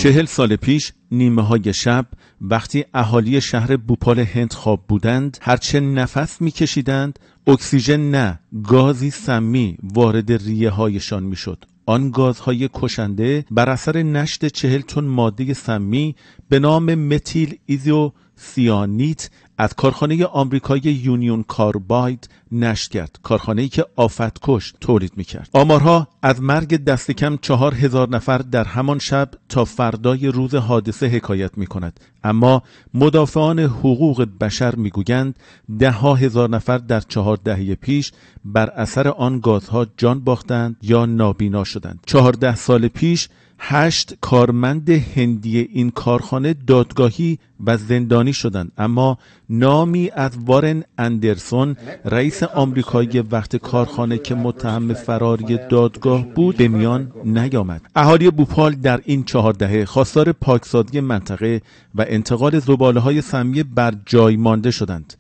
40 سال پیش، نیمه های شب، وقتی اهالی شهر بوپال هند خواب بودند، هرچه نفس میکشیدند اکسیژن نه، گازی سمی وارد ریه هایشان میشد. آن گازهای کشنده بر اثر نشت 40 تن ماده سمی به نام متیل ایزوسیانیت از کارخانه آمریکایی یونیون کارباید نشت کرد، کارخانه‌ای که آفتکش تولید میکرد. آمارها از مرگ دست کم 4000 نفر در همان شب تا فردای روز حادثه حکایت میکند، اما مدافعان حقوق بشر میگویند ده ها هزار نفر در 4 دهه پیش بر اثر آن گازها جان باختند یا نابینا شدند. 14 سال پیش هشت کارمند هندی این کارخانه دادگاهی و زندانی شدند، اما نامی از وارن اندرسون، رئیس آمریکایی وقت کارخانه که متهم فراری دادگاه بود، به میان نیامد. اهالی بوپال در این 4 دهه خواستار پاکسازی منطقه و انتقال زباله های سمی بر جای مانده شدند.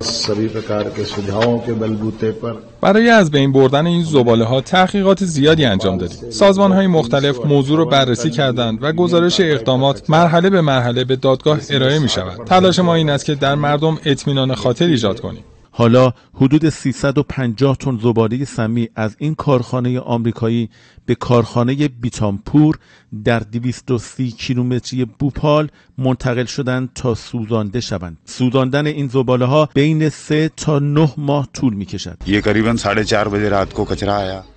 برای از بین بردن این زباله ها تحقیقات زیادی انجام دادیم. سازمان های مختلف موضوع رو بررسی کردند و گزارش اقدامات مرحله به مرحله به دادگاه ارائه می شود. تلاش ما این است که در مردم اطمینان خاطر ایجاد کنیم. حالا حدود 350 تن زباله سمی از این کارخانه آمریکایی به کارخانه بیتامپور در 230 کیلومتری بوپال منتقل شدند تا سوزانده شوند. سوزاندن این زباله ها بین 3 تا 9 ماه طول می کشد.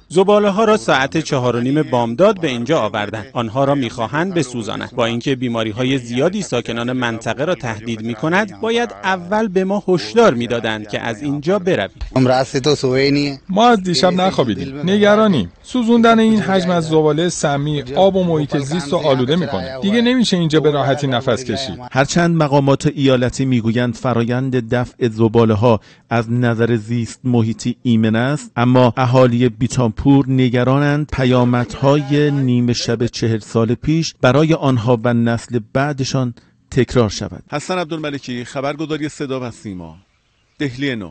زباله ها را ساعت 4:30 بامداد به اینجا آوردند. آنها را میخواهند بسوزانند. با اینکه بیماری های زیادی ساکنان منطقه را تهدید می کند، باید اول به ما هشدار میدادند که از اینجا برویم. ما از دیشب نخوابیدیم، نگرانیم. سوزوندن این حجم از زباله سمی آب و محیط زیست رو آلوده میکنه. دیگه نمیشه اینجا به راحتی نفس کشید. هرچند مقامات ایالتی میگویند فرایند دفع زباله ها از نظر زیست محیطی ایمن است، اما اهالی بیتامپور نگرانند پیامدهای نیمه شب 40 سال پیش برای آنها و نسل بعدشان تکرار شود. حسن عبدالملکی، خبرگزاری صدا و سیما، دهلی نو.